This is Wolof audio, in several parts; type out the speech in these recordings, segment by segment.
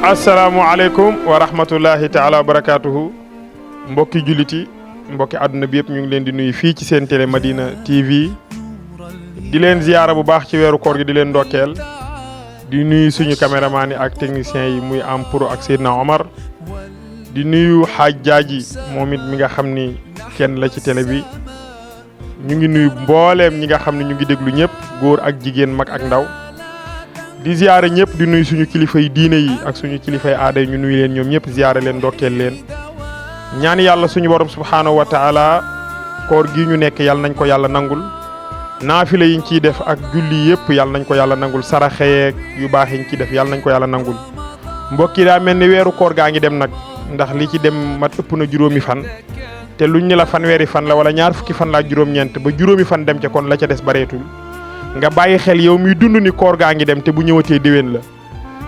asalaamualeykum wa rahmatullahi taala wa barakaatuhu mbokki julliti mbokki àdduna bi yëpp ñu ngi leen di nuyu fii ci seen télé Madina TV di leen ziyaara bu baax ci weeru koor gi di leen ndokkeel di nuyu suñu caméraman yi ak techniciens yi muy am pro ak Seydina Omar di nuyu xaaj jaaji moom it mi nga xam ni kenn la ci télé bi ñu ngi nuyu mbooleem ñi nga xam ne ñu ngi déglu ñëpp góor ak jigéen mag ak ndaw di ziyaare ñëpp di nuyu suñu kilifa yi diine yi ak suñu kilifa yi aada yi ñu nuyu leen ñoom ñëpp ziyaare leen ndokkeel leen ñaan yàlla suñu borom subhaanahu wa taala koor gi ñu nekk yàlla nañ ko yàlla nangul naafila yi ñu ciy def ak julli yëpp yàlla nañ ko yàlla nangul saraxeek yu baax yi ñu ciy def yàlla nañ ko yàlla nangul mbokk yi daa mel ni weeru koor gaa ngi dem nag ndax li ci dem mat ëpp na juróomi fan te luñ ne la fanweeri fan la wala ñaar fukki fan la ak juróom-ñeent ba juróomi fan dem ca kon la ca des bareetul nga bàyyi xel yow miy dund ni koor gaa ngi dem te bu ñëwatee déwén la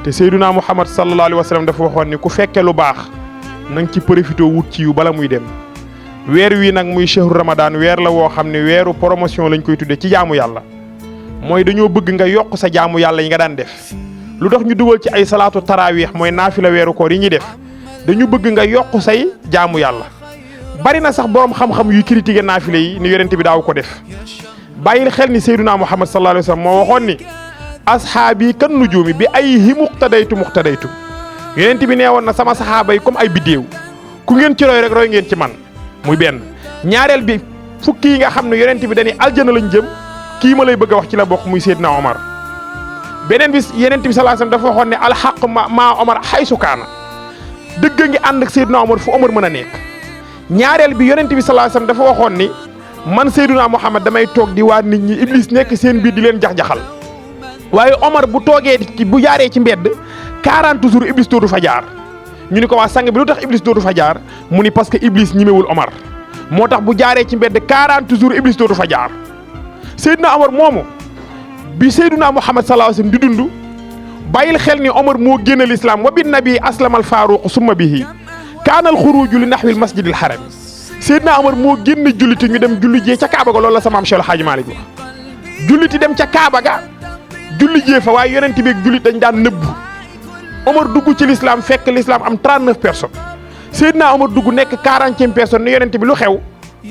te Seydunaa Muhammad sallallahu alayhi wa sallam dafa waxoon ni ku fekke lu baax na nga ci profité wut ci yu bala muy dem weer wi nag muy shahru ramadan weer la woo xam ne weeru promotion lañ koy tudde ci jaamu yàlla mooy dañoo bëgg nga yokk sa jaamu yàlla yi nga daan def lu tax ñu dugal ci ay salaatu taraawix mooy naafila weeru koor yi ñuy def dañu bëgg nga yokk say jaamu yàlla bari na sax borom xam-xam yu critiqué naafila yi ni yonent bi daaw ko def bàyyil xel ni Seydunaa Muhammad sallallahu alayhi wa sallam moo waxoon ni ashaabi kan nujuumi bi ayyi muqtadaytu yonent bi nee woon na sama saxaaba yi comme ay biddéew ku ngeen ci roy rek roy ngeen ci man muy benn ñaareel bi fukki yi nga xam ne yonent bi dañuy aljana lañ jëm kii ma lay bëgg a wax ci la bokk muy Seydina Omar beneen bi yonent bi sallallahu alayhi wa sallam dafa waxoon ne alxaq maa Omar xaysu kaana dëgg ngi ànd ak Seydina Omar fu Omar mën a nekk ñaareel bi yonent bi sallallahu alayhi wa sallam dafa waxoon ni man Seydunaa Muhammad damay toog di waar nit ñi Iblis nekk seen biir di leen jax-jaxal waaye Omar bu toogee bu jaaree ci mbedd 40 jours Iblis dootu fa jaar ñu ni ko waa sang bi lu tax Iblis dootu fa jaar mu ni parce que Iblis ñimewul Omar moo tax bu jaaree ci mbedd 40 jours Iblis dootu fa jaar Seydina Omar moomu bi Seydunaa Muhammad sallallahu alayhi wasallam di dund bàyyil xel ni Omar moo génn l'islam wa bin nabi aslamal faaruq summa bihi kaanal xuruju li naxwil masjidil haram Seydina Omar moo génn julliti ñu dem julli jee ca Kaaba ga loolu la sama am Cheikh El Hadji Malick wax julliti dem ca Kaaba ga julli jee fa waaye yonent bi ak jullit dañ daan nëbbu Omar dugg ci l'islam fekk l'islam am 39 personnes Seydina Omar dugg nekk 40e personne ne yonent bi lu xew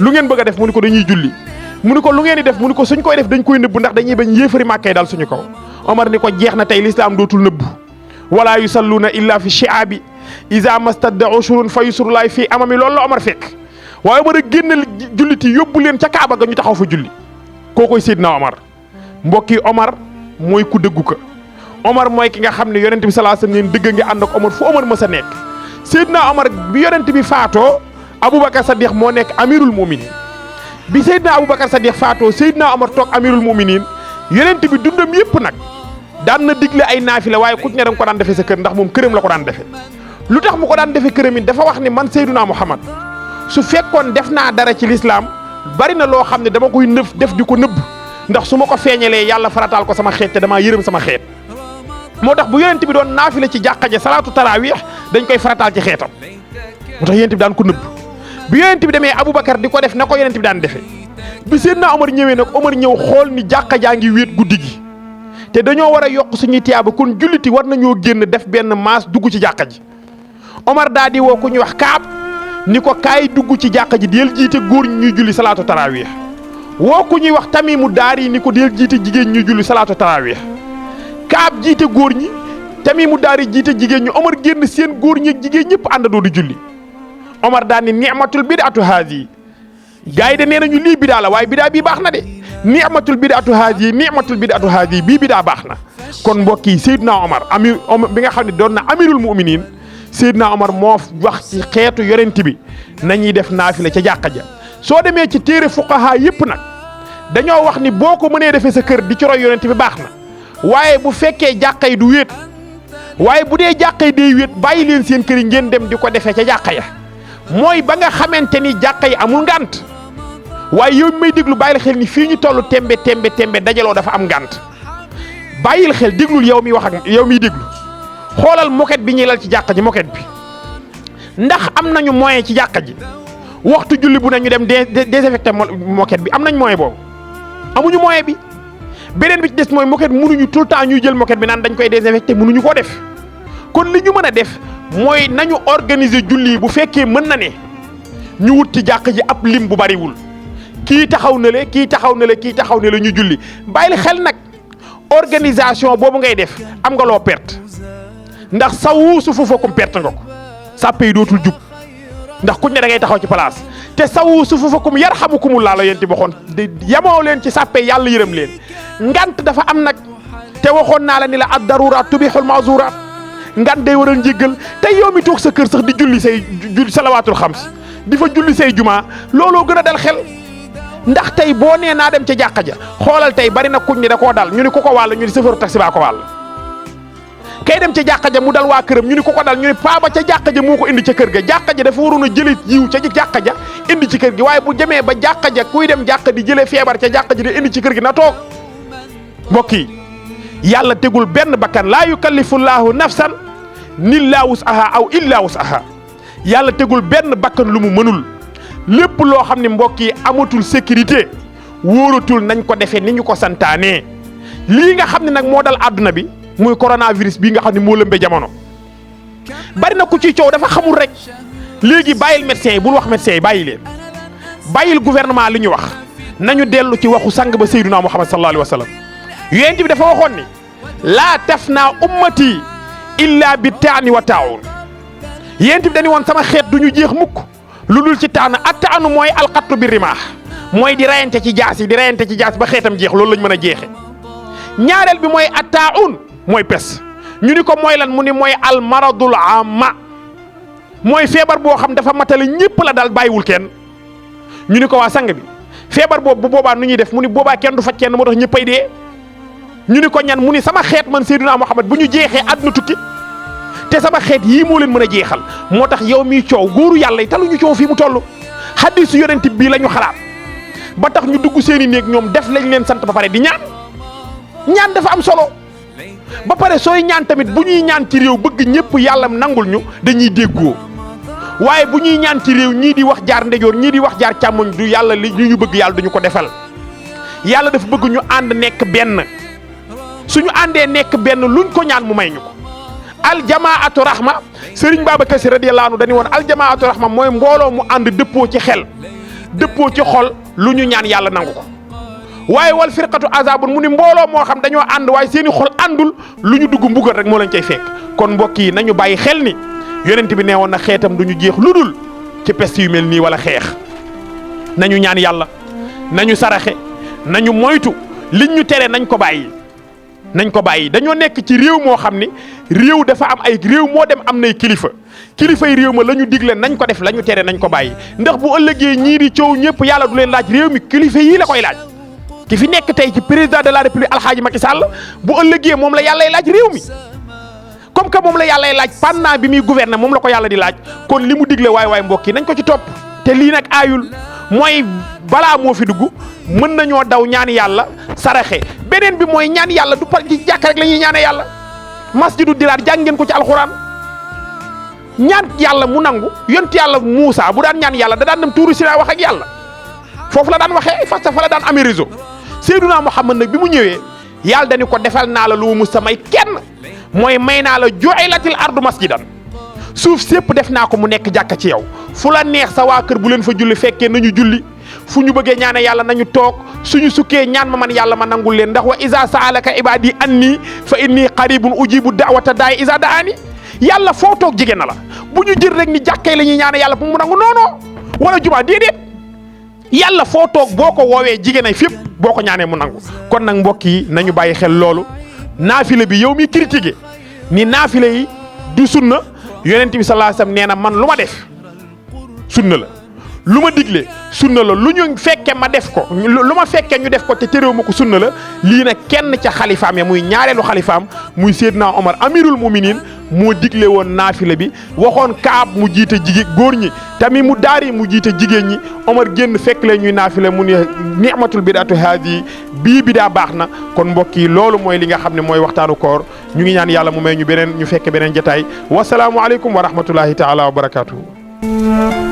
lu ngeen bëgg a def mu ni ko dañuy julli mu ni ko lu ngeen di def mu ni ko suñ koy def dañ koy nëbbu ndax dañuy bañ yéefari màkkay dal suñu kaw Omar ni ko jeex na tey l'islam dootul nëbbu wala yusalluuna illa fi shi'aabi iza mastadda ushurun fa yusrullahi fi amami loolu la Omar fekk waaye Omar a génn julliti yóbbu leen ca Kaaba ga ñu taxaw fa julli kookoy Seydina Omar mbokki Omar mooy ku dëggu ka Omar mooy ki nga xam ne yonent bi sallallahu alayhi wasallam dëgg nga ànd ak Omar fu Omar mës a nekk Seydina Omar bi yonent bi faatoo Aboubacar Sadiq moo nekk amirul muminin bi Seydina Aboubacar Sadiq faatoo Seydina Omar toog amirul muminin yonent bi dundam yëpp nag daan na digle ay naafila waaye ku ci ne da nga ko daan defee sa kër ndax moom këram la ko daan defee lu tax mu ko daan defee këram it dafa wax ni man Seydina Muhammad su fekkoon def naa dara ci l'islam bari na loo xam ne dama koy def di ko nëbb ndax su ma ko feeñalee yàlla farataal ko sama xeet te damaa yërëm sama xeet moo tax bu yonent bi doon naafila ci jàkka ja salaatu tarawih dañ koy farataal ci xeetam moo tax yonent bi daan ko nëbb bi yonent bi demee Aboubacar di ko def na ko yonent bi daan defee bi Seydina Omar ñëwee nag Omar ñëw xool ni jàkka jaa ngi wéet guddi gi te dañoo war a yokk suñuy tiyaaba kon julliti war nañoo génn def benn maas dugg ci jàkka ji Omar daa di woo ku ñuy wax Kaab ni ko kaay dugg ci jàkka ji del jiite góor ñuy julli salaatu tarawih woo ku ñuy wax Tamimu Daari ni ko del jiite jigéen ñuy julli salaatu tarawih Kaab jiite góor ñi Tamimu Daari jiite jigéen ñi Omar génn seen góor ñi ak jigéen ñëpp àndandoo di julli Omar daan ni ni'matul bid'atu haadi gars yi de nee nañu lii bidaa la waaye bidaa bii baax na de ni'matul bid'atu haadi ni'matul bid'atu haadi bii bidaa baax na kon mbokk yi Seydina Omar Omar bi nga xam ne doon na amirul mu'minin Seydina Omar moo wax ci xeetu yonent bi nañuy def naafila ca jàkka ja soo demee ci téere fuqaha yëpp nag dañoo wax ni boo ko mënee defee sa kër di ci roy yonent bi baax na waaye bu fekkee jàkka yi du wéet waaye bu dee jàkka yi day wéet bàyyi leen seen kër yi ngeen dem di ko defee ca jàkka ya mooy ba nga xamante ni jàkka yi amul ngànt waaye yow may déglu bàyyil xel ni fii ñu toll tembe dajaloo dafa am ngànt bàyyil xel déglul yow mi wax ak yow miy déglu xoolal moquette bi ñuy lal ci jàkka ji moquette bi ndax am nañu moyen ci jàkka ji waxtu julli bu ne ñu dem désinfecté moquette bi am nañ moyen boobu amuñu moyen bi beneen bi ci des mooy moquette mënuñu tout le temps ñuy jël moquette bi naan dañ koy désinfecté mënuñu koo def kon li ñu mën a def mooy nañu organiser julli bu fekkee mën na ne ñu wut ci jàkk ji ab lim bu bariwul kii taxaw na le kii taxaw na le kii taxaw na le ñu julli bàyyil xel nag organisation boobu ngay def am nga loo perte ndax sawu su fufakum perte nga ko sàppe yi dootul jub ndax kuñ ne da ngay taxaw ci place te sawu su fufakum yarhamukumullah la yéen ti waxoon yamoo leen ci sàppe yàlla yërëm leen ngant dafa am nag te waxoon naa la ni la ad daruraat tubihul mazuraat ngant day waral njéggal te yow mi toog sa kër sax di julli say salawaatul xams di fa julli say juma looloo gën a dal xel ndax tey boo nee naa dem ca jàkka ja xoolal tey bari na kuñ ni da koo dal ñu ni ku ko wàll ñu ni chauffeur taxi baa ko wàll kay dem ca jàkka ja mu dal waa këram ñu ni ku ko dal ñu ni paa ba ca jàkka ja moo ko indi ca kër ga jàkka ja dafa waroon a jële yiw ca jàkka ja indi ci kër gi waaye bu demee ba jàkka ja kuy dem jàkka di jëlee feebar ca jàkka ji di indi ci kër gi na toog mbokk yi yàlla tegul benn bakkan laa yukallifullaahu nafsan illaa wus'ahaa aw illaa wus'ahaa yàlla tegul benn bakkan lu mu mënul lépp loo xam ne mbokk yi amatul sécurité wóoratul nañ ko defee ni ñu ko santaanee lii nga xam ne nag moo dal àdduna bi muy coronavirus bii nga xam ne moo lëmbe jamono bari na ku ci coow dafa xamul rek léegi bàyyil médecins yi bul wax médecins yi bàyyi leen bàyyil gouvernement li ñu wax nañu dellu ci waxu sang ba Seydina Muhammad sallallahu alayhi wa sallam yonent bi dafa waxoon ni laa tafnaa ummati illa bi taani wa taawun yonent bi dañu woon sama xeet du ñu jeex mukk lu dul ci taan ak taanu mooy alxattu bi rimaax mooy di rayante ci jaas yi di rayante ci jaas ba xeetam jeex loolu lañ mën a jeexe ñaareel bi mooy attaun mooy pes ñu ni ko mooy lan mu ni mooy almaradul amma mooy feebar boo xam dafa matale ñëpp la dal bàyyiwul kenn ñu ni ko waa sang bi feebar boobu bu boobaa nu ñuy def mu ni boobaa kenn du faj kenn moo tax ñëppay dee ñu ni ko ñan mu ni sama xeet man Seydina Muhammad bu ñu jeexee àdduna tukki te sama xeet yii moo leen mën a jeexal moo tax yow miy coow góoru yàlla yi taluñu coow fii mu toll hadiisu yonent bii la ñu xalaat ba tax ñu dugg seen i néeg ñoom def lañ leen sant ba pare di ñaan dafa am solo ba pare sooy ñaan tamit bu ñuy ñaan ci réew bëgg ñëpp yàlla nangul ñu dañuy déggoo waaye bu ñuy ñaan ci réew ñii di wax jaar ndejoor ñii di wax jaar càmmoñ du yàlla li ñu bëgg yàlla duñu ko defal yàlla dafa bëgg ñu ànd nekk benn suñu àndee nekk benn luñ ko ñaan mu may ñu ko aljamaatu rahma Serigne Babacar Sy radiyallahu anhu dañu woon aljamaatu rahma mooy mbooloo mu ànd dëppoo ci xel dëppoo ci xol lu ñu ñaan yàlla nangu ko waaye wal firqatu azabun mu ni mbooloo moo xam dañoo ànd waaye seeni xol àndul lu ñu dugg mbugal rek moo lañ cay fekk kon mbokk yi nañu bàyyi xel ni yonent bi nee woon na xeetam du ñu jeex lu dul ci peste yu mel nii wala xeex nañu ñaan yàlla nañu saraxe nañu moytu liñ ñu tere nañ ko bàyyi dañoo nekk ci réew moo xam ni réew dafa am ay réew moo dem am nay kilifay réew ma la ñu digle nañ ko def la ñu tere nañ ko bàyyi ndax bu ëllëgee ñii di coow ñëpp yàlla du leen laaj réew mi kilifa yii la koy laaj ki fi nekk tey ci président de la république alxaaji Macky Sall bu ëllëgee moom la yàllay laaj réew mi comme que moom la yàllay laaj pendant bi muy gouverner moom la ko yàlla di laaj kon li mu digle waay mbokk yi nañ ko ci topp te lii nag aayul mooy balaa moo fi dugg mën nañoo daw ñaan yàlla saraxe beneen bi mooy ñaan yàlla du par ci jàkk rek la ñuy ñaane yàlla masjidu diraar jàng ngeen ko ci alxuraan ñaan yàlla mu nangu yont yàlla Muusa bu daan ñaan yàlla da daan dem tuuru Sinaa wax ak yàlla foofu la daan waxee fa la daan amee réseau Seydina Muhammad nag bi mu ñëwee yàlla dañu ko defal naa la lu mu sa may kenn mooy may naa la ju'ilatil ardu masjidan suuf sépp def naa ko mu nekk jàkka ci yow fu la neex sa waa kër bu leen fa julli fekkee nañu julli fu ñu bëggee ñaane yàlla nañu toog suñu sukkee ñaan ma man yàlla ma nangul leen ndax wa iza sa'alaka ibadi anni fa inni qaribun ujibu da'wata da'i iza da'ani yàlla foo toog jege na la bu ñu jël rek ni jàkkee la ñuy ñaane yàlla bu mu nangu non wala jumaa déedéet yàlla foo toog boo ko woowee jigéen ay fépp boo ko ñaanee mu nangu kon nag mbokk yi nañu bàyyi xel loolu naafile bi yow mi critiqué ni naafile yi du sunna yonent bi sallallahu alayhi wasallam nee na man lu ma def sunna la lu ma digle sunna la lu ñu fekke ma def ko lu ma fekke ñu def ko te terew ma ko sunna la lii nag kenn ca xalifaam ya muy ñaareelu xalifaam muy Seydina Omar amirul muminin moo digle woon naafile bi waxoon Kaab mu jiite jigéen góor ñi tamit mu daari mu jiite jigéen ñi Omar génn fekk leen ñuy naafile mu ne ni'matul bid'atu haadi bii bidaa baax na kon mbokk yi loolu mooy li nga xam ne mooy waxtaanu koor ñu ngi ñaan yàlla mu may ñu fekke beneen jotaay wasalaamu aleykum wa rahmatullahi taala wa barakaatuhu